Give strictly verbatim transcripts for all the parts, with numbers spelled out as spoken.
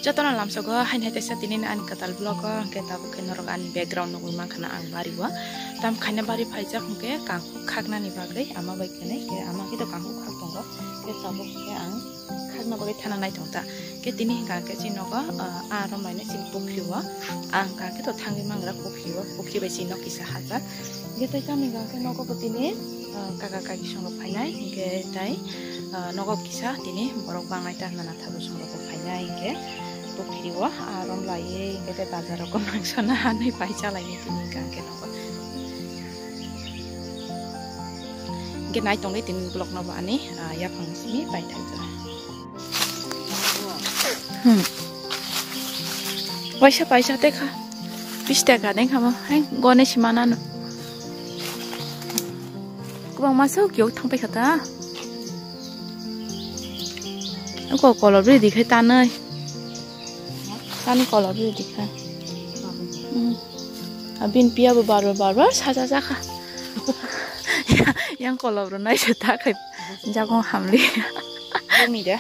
Jotono lamsogo haini hai teisa tini ani kwtal vlog o, hwnkhe tabuk khe norok ani background nugwi mankha na ang bari o. Tam khaina bari phaijak hwnkhe kangkhuk khaknani bagwi ama bai khenai, khe ama khe to kangkhuk khak tongo, khe tabuk khe ang khakna bagwi thana naithok ta. Khe tini hwnkha khe chini nogo, ah, a romlainai chini pukhri o, ang hwnkha khe to thangwi mangra pukhri o, pukhri bai chini nok kisa hachal. Hwnkhe tei tamni hwnkha khe nogo bo tini, ah, kaka kaki songrok phainai, hwnkhe tai, ah, nogo kisa tini borok bangnai ta hwnna. Tabuk songrokbo phainai hwnkhe pukhri o, ah, romlaiwi hwnkhe tei bazar o kwmang sona hanwi pai chalaini tini hwnkha hwnkhe nogo. Hwnkhe nai tongdi tini vlog no bo ani, ah, yaphang simi paithakjak. Hmm. Waisa paisa tei kha. Bish taka deng kha bo. Hai gone si manano. Kwbangma se o kiyok thang paikha ta. Oko kolop rwi di khai tanwi. Tani kolop rwi di khai. Hmm. Abin piya bo bar bar bar bar saja jakha. Yang kolop rwnai se ta khai jagong hamli. Bumi de.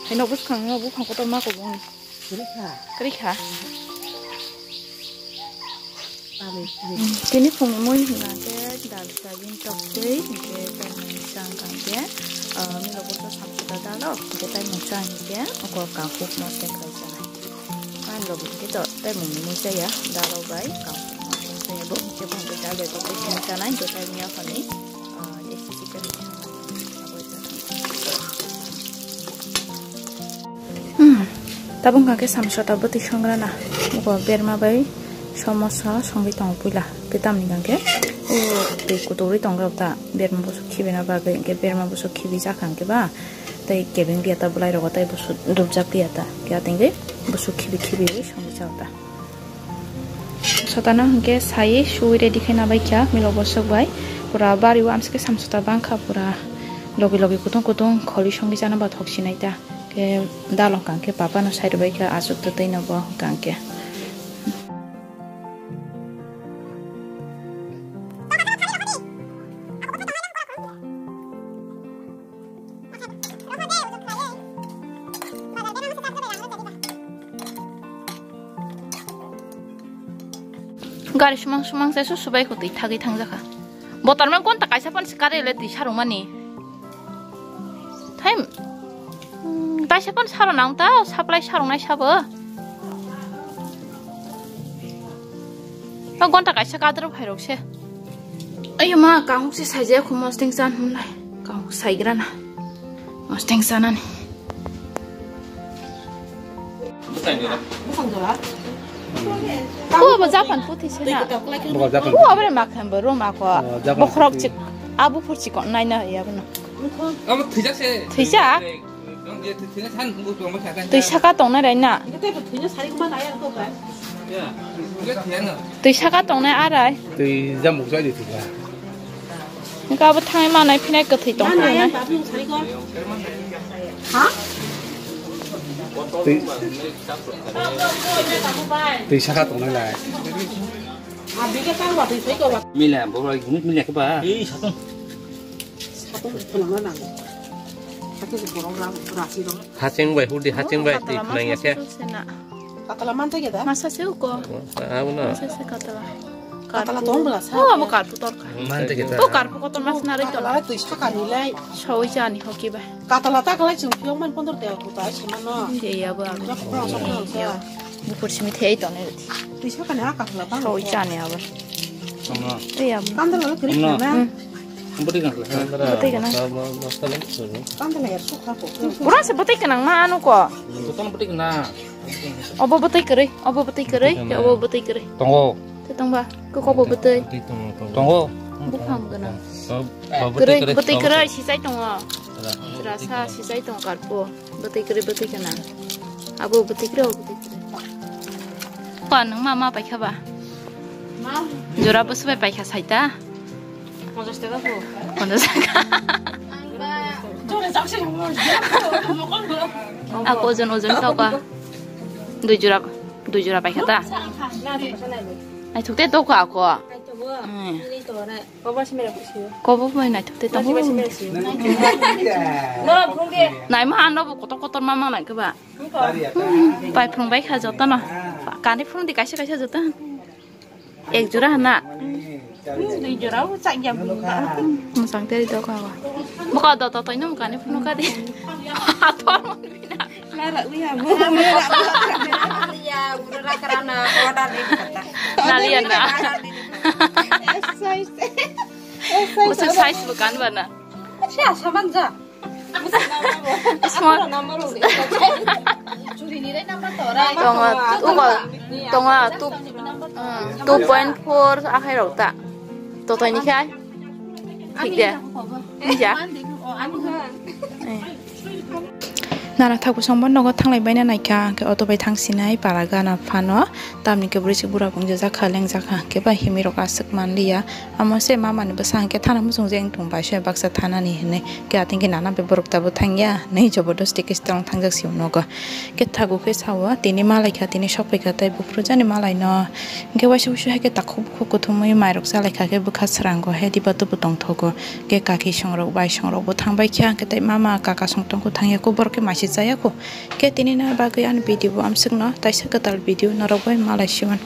Hai nok bwskang no buphang kotor ma kobong. Kwrwi kha. Kwrwi kha. Tini phungni mui hwnka khe dal soyabin tok twi, hwnkhe tei mung chang kha hwnkhe, ah, milo bwsa samsok da dalo, hwnkhe tei mung chang hwnkhe oko kangkhuk mosdeng khai chanai. Ani logi hwnkhe to tei mungni mui chaya, dalo bai kangkhuk mosdeng chaya bo, hwnkhe bo hwnkhe dal bai tok twi simi chanai, hwnkhe tei miya phani, ah, desi chicken. Hmm, tabuk hwnkha khe samsota bwtwi songrana. Bo berma bai somosa songwi tongo puila. Tei tamni hwnkha khe o twi kuturwi tongrok ta berma bwswk khibina bagwi, hwnkhe berma bwswk khibijak hwnkhe ba tei kebeng liya ta bwlai rogo tei bwswk dubjak liya ta. Khe atengwi bwswk khibi khibiwi songwi chao ta. Sotano hwnkhe sai suwi ready khe nabai kha milo bosok bai. Pura bari o amsike samsota bangkha pura logi logi kutung kutung kholi songwi chana ba thok sinai ta. Khe dalo hwnkha khe papa no sai rwbai kha aswk twtwi no bo hwnkha khe. Gari sumang sumang se su subai kho twi thagwi thangjakha. Botor ma gonta kaisa pon se kare le twi sarung mani. Thai, mm, taisa pon sarung nang ta, supply sarung nai sabo. Ta gonta kaisa kadro phairok se. Ayo ma, kahuk se saijaya khu mosdeng chan hwnlai. Kahuk saigrana. Mosdeng chanani. Bwsang jora. Bwsang jora. Bo bo Japan puthi se na. Bo Japan. Bo abore makhan bo rom ako. Oh, Japan bokhorok puthi. Chik. Abu phur chikon naina ya bono. Abo thwijak se. Thwijak? Twi saka tongna rai na. Twi saka tongnai arai. Twi jamuk jai di thika. Nka bo thangwi manai phinai kwthwi tong phinai. Ha? Twi, twi saka tongnai lai. Mila, bo bai gumit mila ke ba. Ei satong. Satong phunang na nang. Hati se borok ram rasi rok. Hacheng bai hudi hacheng bai twi phunang ya khe. Katala man thai da? Masa se uko. Abo na. Masa se katala. Katala tong bela sa. Oh, abo karpu torka. Man thai da. Oh, karpu kotor mas na rai to. Katala twi saka ni lai. Sawi jani hoki ba. Katala ta kalai chung phiyok man pondor te ko ta sima no. Ye ya ba. Sok sok sok sok. Bukur simi thei to ne. Twi saka ni a katala ta. Sawi jani abo. Ei abo. Kandala kri na. Bwtwi kana. Bwtwi kana. Bwtwi kana. Pura se bwtwi kana ma anu ko. Bwtwi kana. Obo bwtwi kwrwi, obo bwtwi kwrwi, obo bwtwi kwrwi. Tongo. Te tongba, kok obo bwtwi. Tongo. Buphang gwnang. Kwrwi, bwtwi kwrwi sijai tongo. Rasa sijai tongo karpo. Bwtwi kwrwi, bwtwi gwnang. Abo bwtwi kwrwi, abo bwtwi kwrwi. Pa nwng ma ma paikha ba? Jora bwswk bai paikha saita. Ponchash taka po. Ponchash taka. Ako ojon, ojon kha ka. Dui jora, dui jora paikha ta. Naithok te toko ako. Kobo bai naithok tei tongo. Naima ano bo kotor kotor ma mang nai khe ba. Pai phwrwng bai kha jotono. Kani phwrwng di kaisa kaisa joto. Ek jora hana. Dui jora o chak ya bini ba. Mwchang teri do ka ba. Bokol do to toino mwkani phunu ka di. Ator mon bina. Lara wi ha bo. Ya guru ra karana order di kata. Naliya na. Exercise. Exercise. Musu size bukan bana. Siya saban ja. Small. Tongo, uko, tongo, two, mm, two point four akhai rok ta. Totoi ni khai. Thik de. Ja. Nara thaku songbo nogo thanglai baina naikha, hwnkhe auto bai thang sinai para gana phano. Tamni khe bwrwi se bura bung jajak kha, lengjak kha, hwnkhe ba himwi rok aswk manliya. Amo se mama ni bwsa hwnkhe thana muchung je wng tong bai se baksa thanani hinwi. Khe ating khe nana bai borok tabuk thangya, nai jobodosti khe tong thangjak se nogo. Khe thagu khe sao, tini malai kha, tini sok pai kha, tei buphuru jani malai no. Hwnkhe waisa wusu hai khe takhuk bukhuk kuthumwi mairok chalai kha, khe bwkha srango he diba tubu tong thogo. Khe kaki songrok bai songrok bo thang bai kha, hwnkhe tei mama kaka song tong kho thangya kho, borok khe mai se chaya kho. Khe tini na bagwi ani video bo amswk no, taisa kwtal video norok bai malai siman.